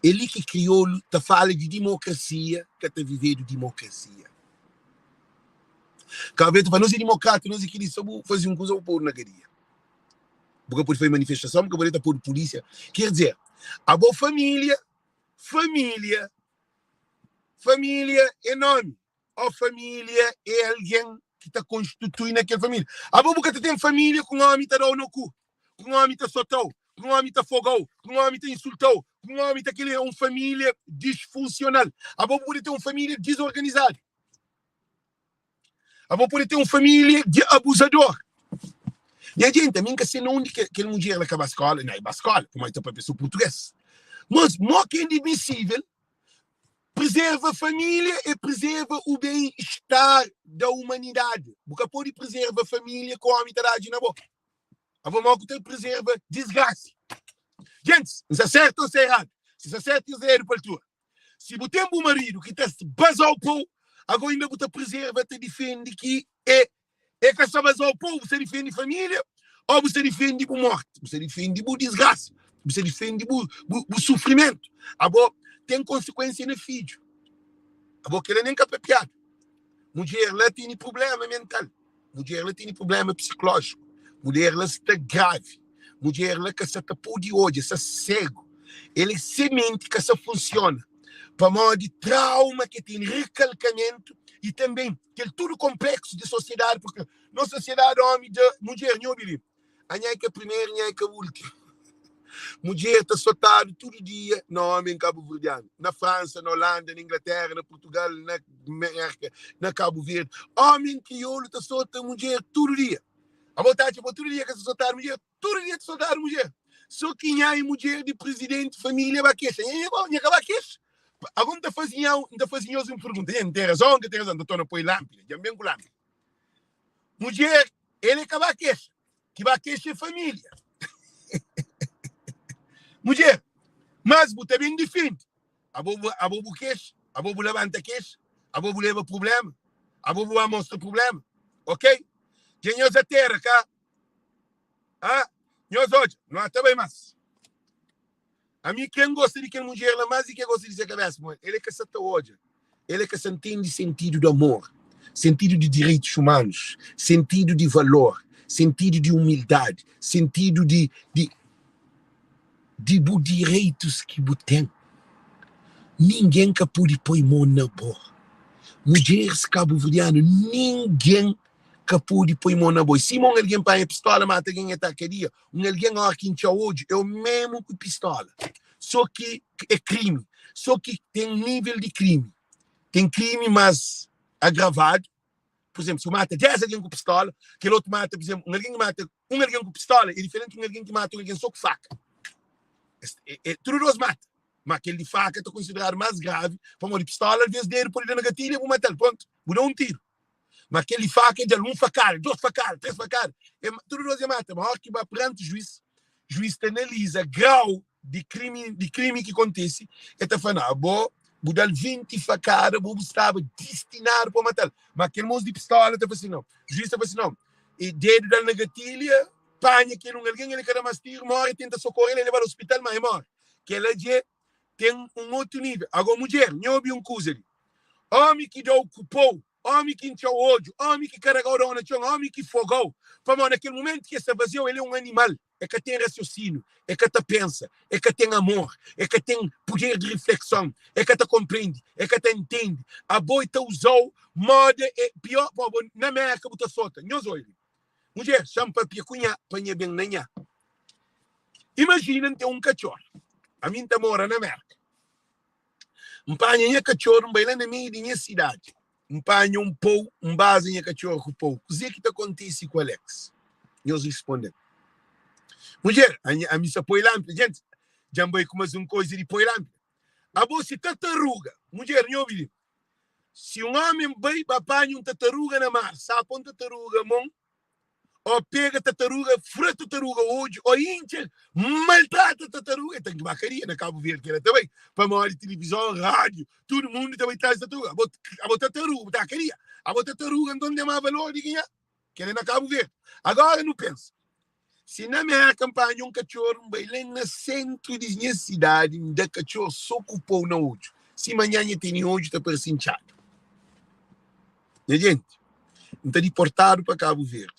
É li ki kriolu ta fala di dimokrasia, ka ta vivedu dimokrasia. Kabu Verdi ta fala, nos é dimokrata, nos é kel-li, sô bu faze un kuza bu podu na kadia. Bu ka pode faze manifestason, bu ka pode ta podu pulísia. Ker dizer, abo família, família, família é nómi. Ó família é algen ki ta konstitui na kel família. Abo bu ka ta ten família ku un ómi ta da-u na ku, ku un ómi ta sota-u, ku un ómi ta foga-u, ku un ómi ta insulta-u, ku un ómi ta kel-li. É un família disfunsional. Abo bu pode ten un família dizorganizadu. Abo pode ten un família di abuzador. Nha jenti, ami N ka se na undi ke kel mudjer la ka ba skóla. Nau, e ba skóla, pamodi ta papia so purtugês. Mas, mo ki é inadmisível Prezerva família é prezerva o bem estar da humanidade. Bu ka pode prezerva família ku omi ta dadji na bo. Abo mau ku ta preserva disgrasi. Gentis, N sta sertu o sta eradu? Si sta sertu, nhos dedu pa altura. Si bu ten bu maridu ki ta bazau pou, ago inda bu ta preserva, ta difendi ki e e ka sta bazau pou, bu sta difendi familia o bu sta difendi bu morti, bu sta difendi bu disgrasa, bu sta difendi bu bu, bu sufrimentu. Abo ten konsekuensia na fidju. Abo kela nen ka papiadu. Mudjer la tene prublema mental, mudjer la tene prublema psikolójiku, mudjer la sta gravi, mudjer la ka sa ta pode odja, sta segu, el se menti ka sa funsiona pamodi trauma ke tene, rekalkamentu i tanbe kel tudu konpleksu di sosiedadi, purki nos sosiedadi omi da mudjer, nho obi li. Anha é ka primeru, nha é ka últimu. Mudjer ta sotadu tudu dia na omi en kabuverdianu. Na Fransa, na Holanda, na Inglaterra, na Portugal, na Merka, na Kabu Verdi. Omi en kriolu ta sota mudjer tudu dia. Abo ta atxa bo tudu dia ka ta sotadu mudjer? Tudu dia ta sotadu mudjer. So ki nha é mudjer di prizidenti, família ba kexa. Nha, nha ka ba kexa. Ago N ta faze nha, N ta faze nhos un pergunta. Nha, N ten razon, N ka ten razon? N ta torna poi lánpida. Dja N ben ku lánpida. Mudjer, el é ka ba kexa. Ki ba kexa é família. Mudjer, mas bu ta ben difende. Abo, abo bu kexa, abo bu labanta kexa, abo bu leba problema, abo bu ba mostra problema. Ok? Dja nhos atera ka? Ah, nhos odja, no ta bai mas. Ami ken gosta di kel mudjer la más di ki el gosta di se kabésa, pamodi el é ka sa ta odja, el é ka sa ntende sentidu di amor, sentidu di direitus umanus, sentidu di valor, sentidu di umildadi, sentidu di di di bu direitus ki bu ten. Ningen ka pode poi mon na bo. Mudjeris kabuverdianu, ningen ka pode poi mon na bo. I sima un algen panha pistola mata algen, el ta kadia. Un algen óra ki intxa odju é o mésmu ku pistola, sô ki é krimi, sô ki ten nível di krimi. Ten krimi más agravadu, pur izénplu, si bu mata 10 algen ku pistola, kel otu mata, pur izénplu, un algen ki mata un algen ku pistola é diferenti di un algen ki mata un algen sô ku faka. Es, é, é, tudu dôs mata, má kel di faka ta konsideradu más gravi, pamodi pistola alvês dedu pode da na gatilhu i bu mata-l, prontu, bu da un tiru. Ma kel di faka é da-l un fakada, dos fakada, tres fakada, e tudu dos e mata. Ma óki ba peranti juís, juís ta analiza grau di krimi, di krimi ki kontise, e ta fla, na, abo bu da-l 20 fakada, bo bu staba distinadu pa mata-l. Ma kel mos di pistola ta fla si, nau. Juís ta fla si, nau, e dedu da-l na gatilha, panha kel un algen, el ka da mas tiru, móre, tenta sokore-l, el leba-l ospital, ma e móre. Kel-la dje ten un otu nível. Ago, mudjer, nha obi un kuza li. Ómi ki da-u ku pou, ómi ki intxa-u odju, ómi ki karaga-u dó na txon, ómi ki foga-u, pamodi na kel momentu ki el sta vazia-u, el é un animal, el ka ten rasiosíniu, el ka ta pensa, el ka ten amor, el ka ten puder di riflekson, el ka ta konprende, el ka ta ntende. Abo el ta uza-u moda é pior pa bo. Na Mérka bu ta sota. Nhos obi, mudjer, xa-m papia ku nha pa nha ben na nha. Imajina N ten un katxor, ami N ta mora na Mérka. N panha nha katxoru, N bai la na meiu di nha sidadi. N panha un pou, N baza nha katxoru ku pou. Kuzê ki ta kontise ku Alex? Nhos risponde-m. Mudjer, ami sa poi lanpida. Djenti, dja N bai ku mas un koiza di poi lanpida. Abo si tataruga. Mudjer, nho obi li. Si un omi bai ba panha un tataruga na mar, sapa un tataruga mon, Ó pega tataruga, fura tataruga odju, ó intxa, maltrata tataruga. El ten ki ba kadia na Kabu Verdi ki el ta bai, pamodi tilivizon, rádiu, tudu mundu ta bai tras di tataruga. Abo, abo tataruga, bu ta kadia. Abo tataruga, nton ten más valor di ki nha. Kel é na Kabu Verdi. Agora nu pensa, si na Merka N panha un katxoru, N bai la na sentru di nha sidadi, N da katxor so ku pou na odju, sima nha nha tene odju ta parse intxadu. Nha jenti, N ta diportadu pa Kabu Verdi.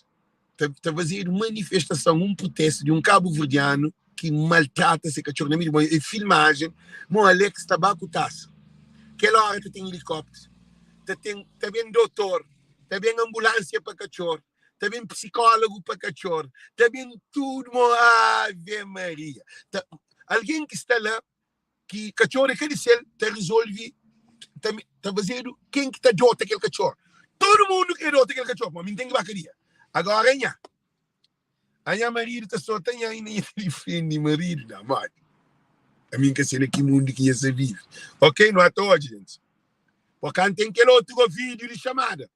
Ta, ta fazedu manifestason, un prutestu di un kabuverdianu ki maltrata se katxor na meiu di e filmajen mo Alex ta ba ku tasa. Kel ora ta ten elikópteru, ta ten, ta ben dotor, ta ben anbulansia pa katxor, ta ben psikólogu pa katxor, ta ben tudu mo Ave Maria. Ta, algen ki sta la ki katxor é ka di sel ta rizolvi ta, ta fazedu ken ki ta dota kel katxor tudu mundu kre dota kel katxor pamodi mi ten ki ba kadia agora nha a nha maridu ta sota nha inda nha ta difende maridu na modi ami n ka sei na ki mundu ki nha sa vive ok nu ata odja gentis po kan ten kel otu go vídeo di chamada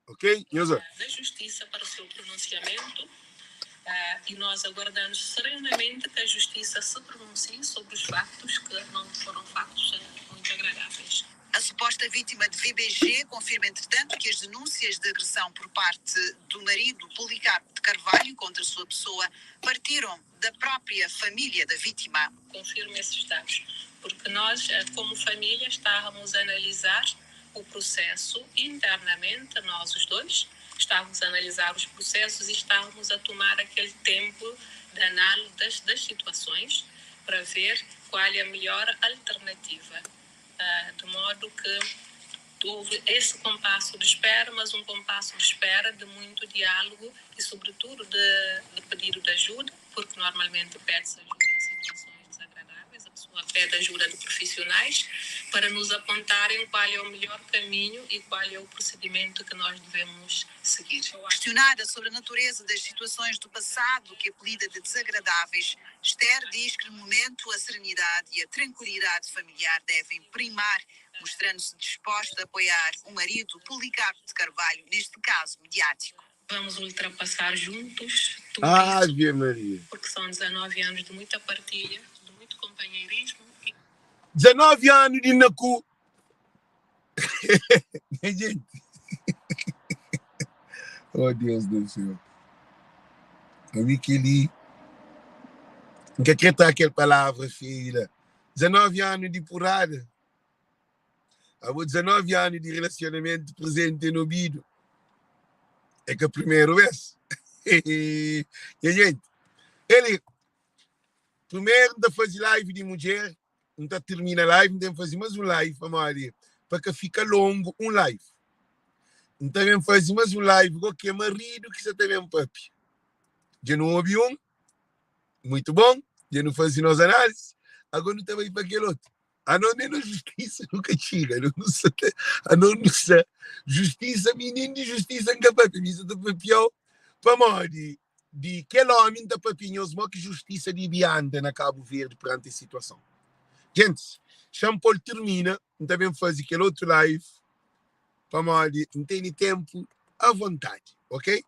ok nhos Na justiça para o seu pronunciamento. E nós aguardamos serenamente que a justiça se pronuncie sobre os factos, que não foram factos muito agradáveis. A suposta vítima de VBG confirma, entretanto, que as denúncias de agressão por parte do marido Policarpo de Carvalho contra sua pessoa partiram da própria família da vítima. Confirmo esses dados, porque nós, como família, estávamos a analisar o processo internamente, nós os dois, estávamos a analisar os processos e estávamos a tomar aquele tempo de análise das, das situações para ver qual é a melhor alternativa. De modo que houve esse compasso de espera, mas um compasso de espera de muito diálogo e, sobretudo, de, de pedido de ajuda, porque normalmente pede-se ajuda em situações desagradáveis, a pessoa pede ajuda de profissionais para nos apontarem qual é o melhor caminho e qual é o procedimento que nós devemos seguir. Questionada sobre a natureza das situações do passado que apelida de desagradáveis, Esther diz que no momento a serenidade e a tranquilidade familiar devem primar, mostrando-se disposta a apoiar o marido Policarpo de Carvalho neste caso mediático. Vamos ultrapassar juntos tudo isso, Ave Maria. porque são 19 anos de muita partilha, de muito companheirismo. 19 anu di na ku Nha gente. Oh Deus do céu. Ami kel-li. N ka kre tra kel palavra feio la. 19 anu di purada. Abo 19 anu di relacionamento presente no obidu. É ka primeru vez. Nha gente. Ele, primeiro N ta faze live di mudjer, N ta tirmina live, N ten faze mas un live pamodi pa ka fika longu un live. N ta ben faze mas un live go ki é maridu ki sa ta ben papia. Dja nu obi un, muito bon, dja nu faze nos análise, agora nu ta bai pa kel otu. Anos nen na justisa nu ka txiga, nu nu sa ta, anos nu sa justisa, mi nen di justisa N ka papia, mi sa ta papiau pamodi di kel omi N ta papia nhos mo ki justisa dibi anda na Kabu Verdi peranti es situason. Gentis, xa-m pol tirmina, N ta ben faze kel otu live pamodi N tene tenpu a vontadi, ok?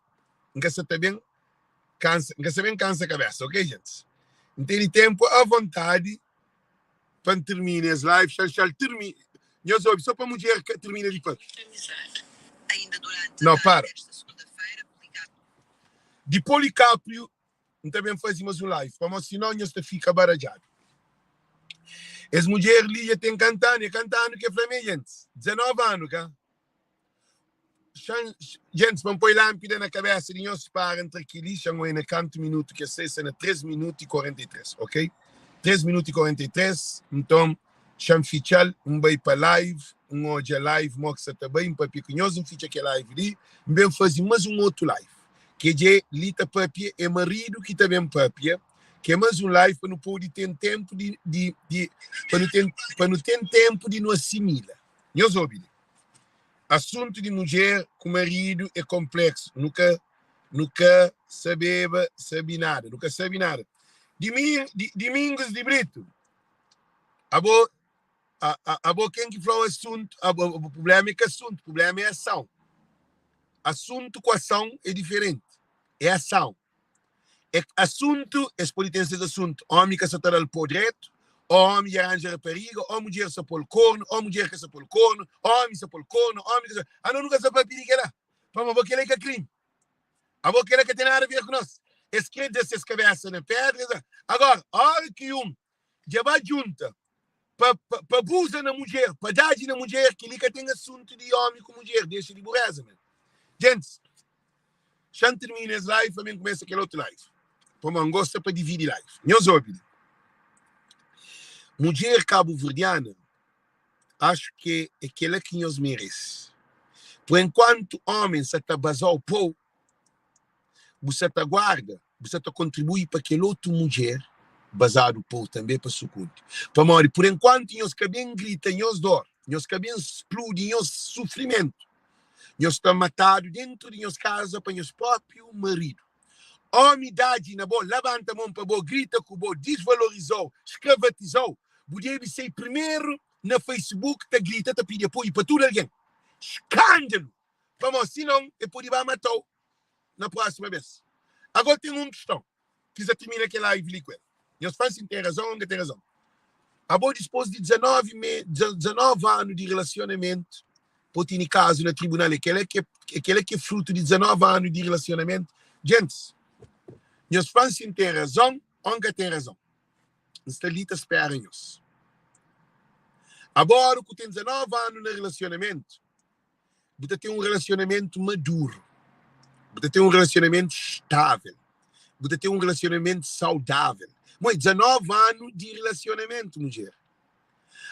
N ka sa ta ben kansa, N ka sa ben kansa kabesa, ok gentis? N tene tenpu a vontadi pa N tirmina es live, xa-l xa-l tirmina. Nhos obi, so pa mudjer ka tirmina di papia. Ainda durante a Não, tarde para. desta segunda-feira, Policarpo Di Policáprio, N ta ben faze mas un live, pamodi sinau nhos ta fika baradjadu. Es mudjer li dja ten kanta anu? É kanta anu ki el fla mi, gentis? 19 anu, ka? Xan, gentis, pa N poi lánpida na kabésa di nhos, para ntra kel-li, xa N oi na kantu minutu ki es sai, sta na 3 minutu i 43, ok? 3 minutu i 43, nton, xa N fitxa-l, N bai pa live, N odja live mo ki sa ta bai, N papia ku nhos, N fitxa kel live li, N ben faze mas un otu live, ke dje li ta papia, é maridu ki ta ben papia, ke mas un live pa nu pode ten tenpu di, di, di, pa nu ten, pa nu ten tenpu di nu asimila. Nhos obi li. Asuntu di mudjer ku maridu é konpleksu. Nu ka nu ka sabeba sabi nada. Nu ka sabi nada. Dimi, di, Domingos di Brito, abo, a, a, abo ken ki fla-u asuntu, abo, abo, problema é ka asuntu, problema é ason. Asuntu ku ason é diferenti. É ason. É asuntu, es pode ten ses asuntu, omi ka sa ta da-l po dretu, ó omi dja ranja rapariga, ó mudjer sa po-l kornu, ó mudjer ka sa po-l kornu, ó omi sa po-l kornu, omi ka sa. Anos nu ka sa papia di kel-la, pamodi abo kel-la é ka krimi, abo kel-la ka ten nada a ver ku nos. Es kre da ses kabesa na pedra, es. Agora, ora ki un dja ba djunta pa pa pa abuza na mudjer, pa dadji na mudjer, kel-li ka ten asuntu di omi ku mudjer, dexa di bureza, men. Gentis, Xa N tirmina es live pa mi N kumesa kel otu live. Pamodi N gosta pa dividi live. Nhos obi li. Mudjer kabuverdiana, axu ke é kela ki nhos merese. Por enkuantu omen sa ta baza-u po, bu sa ta guarda, bu sa ta kontribui pa kel otu mudjer bazadu po tanbe pa sukundi. Pamodi por enkuantu nhos ka ben grita nhos dor, nhos ka ben spludi nhos sufrimentu, Nhos ta matadu dentu di nhos kaza pa nhos própiu maridu. Ómi dadji na bo, labanta mon pa bo, grita ku bo, disvaloriza-u, skravatizau. Bu debe sai primeru na Facebook ta grita, ta pidi apoiu pa tudu algen. Skándalu! Pamodi sinon e pode ba mata-u na prósima bês. Agora ten un kiston ki sa tirmina kel live li ku el. Nhos fla si N ten razon o N ka ten razon. Abo dispos di 19 me, 19 anu di relasionamentu po tene kazu na tribunal é kela ke é kela ke frutu di 19 anu di relasionamentu? Gentis, nhos fla si N ten razon o N ka ten razon. N sta li ta spera nhos. Abo ora ku ten 19 anu na relasionamentu, bu ta ten un relasionamentu maduru, bu ta ten un relasionamentu stável, bu ta ten un relasionamentu saudável. Moi, 19 anu di relasionamentu, mudjer.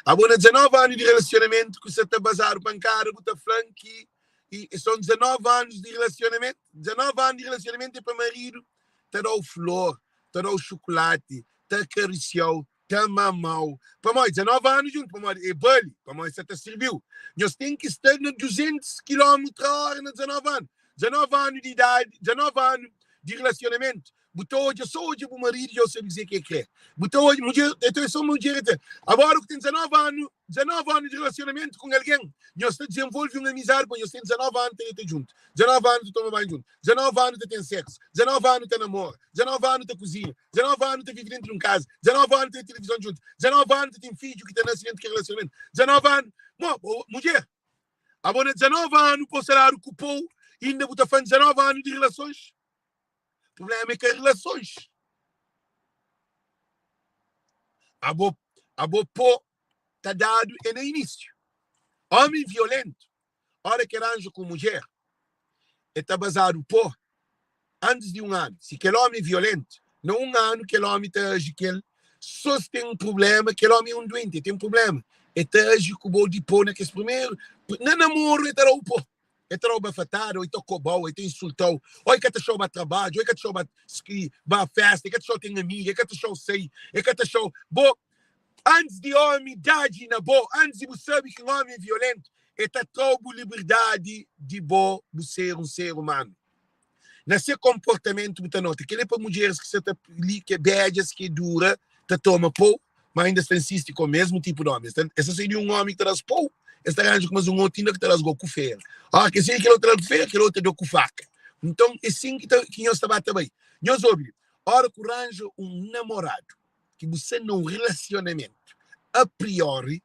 Abo na 19 anu di relasionamentu ku sa ta bazadu pankada, bu ta fla-m ki i son 19 anus di relasionamentu? 19 anu di relasionamentu é pa maridu ta da-u flor, ta da-u xukulati, ta akarisia-u, ta mama-u. Pamodi 19 anu djuntu, pamodi e bali, pamodi sa ta sirbi-u. Nhos ten ki sta na 200 kilómetru a óra na 19 anu. 19 anu di idadi, 19 anu di relasionamentu, bu ta odja, sô odja bu maridu dja bu sabe kuzê ki el krê. Bu ta odja, mudjer, e ta sô mudjer e ta. Agora ku ten 19 anu, 19 anu di relasionamentu ku un algen, nhos ta dizenvolve un amizadi, pamodi nhos ten 19 anu ta deta djuntu, 19 anu ta toma banhu djuntu, 19 anu ta ten séksu, 19 anu ta namora, 19 anu ta kuzinha, 19 anu ta vive dentu di un kaza, 19 anu ta televizaun djuntu, 19 anu ta ten fidju ki ta nase dentu kel relasionamentu, 19 anu. Mo, bo, mudjer, abo na 19 anu po saladu ku pou, inda bu ta fla 19 anu di relasons? Problema é ka relasons. Abo, abo po ta dadu é na inísiu. Omi violentu, ora ki ranja ku mudjer, e ta bazadu po antis di un anu. Si kel omi é violentu, na un anu kel omi ta aji kel so si ten un prublema, kel omi é un duenti, e ten prublema, e ta aji ku bo di po na kes primeru, na namoru e ta da-u po, e ta da-u bafatada, o e ta koba-u, o e ta insulta-u, o e ka ta xau ba trabadju, o e ka ta xau ba ba festa, e ka ta xau ten amiga, e ka ta xau sai, e ka ta xau bo. Antis di omi dadji na bo, antis di bu sabe ki un omi é violentu, e ta tra-u bu liberdadi di bo bu ser un ser umanu. Na se konportamentu bu ta nota. Kel-li é pa mudjeris ki sa ta li, ki é bedjas, ki é dura, ta toma pou, ma inda es ta insisti ku mesmu tipu di omi. Es ta es ta sai di un omi ki ta da-s pou, es ta ranja ku mas un otu inda ki ta da-s go ku feru. Óra ki es sai di kel otu ta da-l ku feru, kel otu ta da ku faka. Nton, é sin ki ta ki nhos ta ba ta bai. Nhos obi, óra ku ranja un namoradu, ki bu sta na un relasionamentu a priori,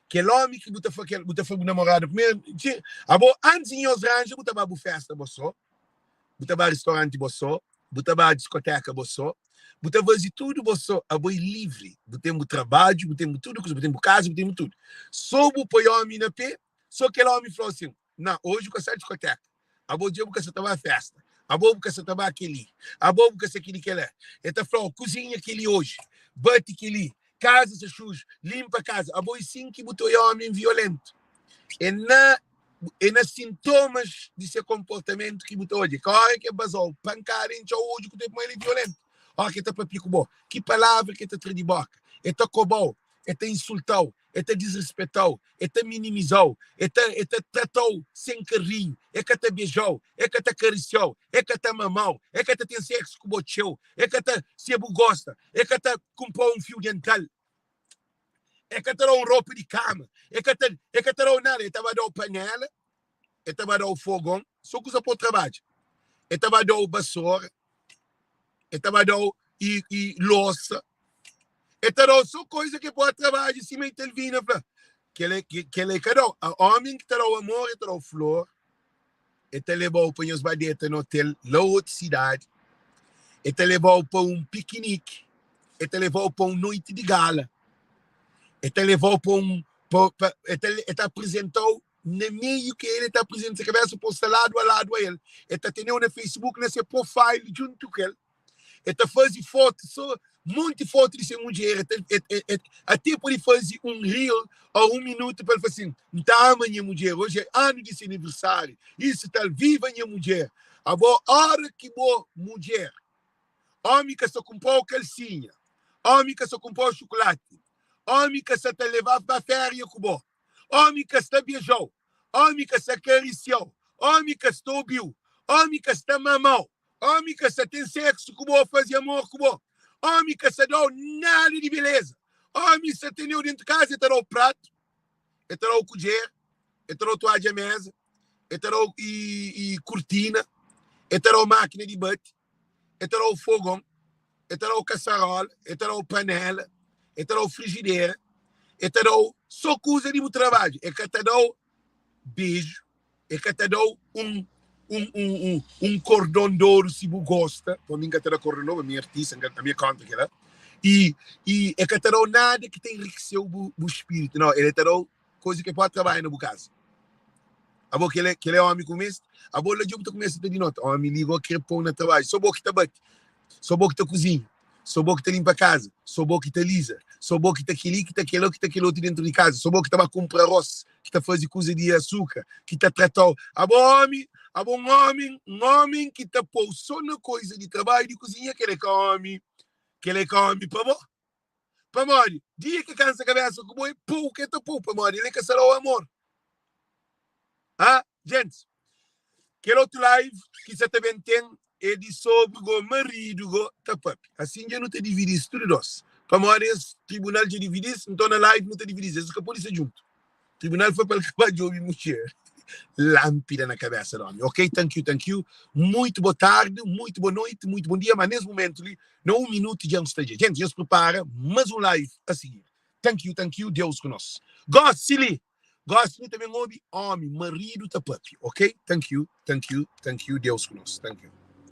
kel omi ki bu ta fla kel bu ta fla bu namoradu primeru, txi, abo antis di nhos ranja bu ta ba bu festa bo so, bu ta ba ristoranti bo so, bu ta ba diskoteka bo so, bu ta fazi tudu bo so, abo é livri, bu ten bu trabadju, bu ten bu tudu kuza, bu ten bu kaza, bu ten bu tudu. So bu poi omi na pe, so kel omi fla-u asin, Na, oji bu ka sta diskoteka. Abo dja bu ka sa ta ba festa. Abo bu ka sa ta ba kel-li. Abo bu ka sa kel-li kel-la. E ta fla-u, kuzinha kel-li oji, bati kel-li, kaza sa xuxu, linpa kaza. Abo e sin ki bu ta oia omi violentu. E na e na sintomas di se konportamentu ki bu ta odja. Ka ora ki e baza-u pankada, e intxa-u odju ku ta puma el e violentu. Ora ki e ta papia ku bo, ki palavra ki e ta tra di boka? E ta koba-u, e ta insulta-u, e ta disrispeta-u, e ta minimiza-u, e ta e ta trata-u sen karinhu, e ka ta beja-u, e ka ta karisia-u, e ka ta mama-u, e ka ta ten seksu ku bo txeu, e ka ta se bu gosta, e ka ta kunpra-u un fiu dental, e ka ta da-u un ropa di kama, e ka ta e ka ta da-u nada, e ta ba da-u panela, e ta ba da-u fogon, so kuza pa-u trabadja, e ta ba da-u basora, e ta ba da-u i i losa. E ta da-u so koisa ki pode trabadja sima Itelvina fla. Kel kel é ka da-u. Omi ki ta da-u amor, e ta da-u flor, e ta leba-u pa nhos ba deta na otel la otu sidadi, e ta leba-u pa un pikiniki, e ta leba-u pa un noiti di gala, e ta leba-u pa un pa pa e ta e ta aprizenta-u na meiu ki el, e ta aprizenta se kabesa pa bu sta ladu a ladu a el. E ta tene-u na Facebook na se profile djuntu ku el. E ta faze fotu so monti fotu di se mudjer e ta e e ate pode faze un reel ou un minutu pa el fla sin N ta ama nha mudjer oji é anu di se aniversariu isu tal viva nha mudjer abo ora ki bo mudjer omi ka sta kunprau kalsinha omi ka sta kunprau xukulati omi ka sta ta leba ba feria ku bo Ómi ka sta beja-u, ómi ka sta karisia-u, ómi ka sta obi-u, ómi ka sta mama-u, ómi ka sta ten séksu ku bo ô faze amor ku bo, ómi ka sta da-u nada di beleza, ómi sta tene-u déntu kaza, el ta da-u pratu, el ta da-u kudjer, el ta da-u tuadja méza, el ta da-u kurtina, el ta da-u mákina di bate. E ta da-u fogon, e ta da-u kasarola, e ta da-u panela, e ta da-u frijidera, e ta da-u so kuza di bu trabadju. E ka ta da-u beju, e ka ta da-u un un un un un kordon di oru si bu gosta, pa mi N ka ta da kordon di oru, ami é artista, N ka ami é kontra kila. I i e ka ta da-u nada ki ta enrikiseu bu bu spiritu, nau, el ta da-u koza ki pode trabadja na bu kaza. Abo kel é kel é omi ku meste, abo la dja bu ta kumesa ta dinota, omi li go kre pon na trabadju, so bo ki ta bati, so bo ki ta kuzinha, so bo ki ta limpa kaza, so bo ki ta liza, so bo ki ta keli, ki ta kela, ki ta kel otu dentu di kaza, so bo ki ta ba kunpra aros, ki ta faze kuza di asuka, ki ta tratau. Abo omi, abo un omi, un omi ki ta pou so na koza di trabadju di kuzinha, kel é ka omi, kel é ka omi pa bo. Pamodi, dia ki kansa kabesa ku bo, é pou ki el ta pou, pamodi el é ka sa da-u amor. Ah, gentis, kel otu live ki sa ta ben ten é di sobri go maridu go ta papia. Asin dja nu ta dividi-s tudu dos. Pamodi es tribunal dja dividi-s, nton na live nu ta dividi-s. Es ka pode sta djuntu. Tribunal foi pa el ka ba djobe mudjer lâmpida na kabésa di ómi. Ok, thank you, thank you. Muito bo tarde, muito bo noite, muito bom dia. Mas nes momentu li, na un minutu dja N sta dja. Gente, nhos prepara mas un live a seguir. Thank you, thank you, Deus ku nos. Gósi li, gósi li ta ben obi ómi, maridu ta papia. Ok, thank you, thank you, thank you, Deus ku nos. Thank you.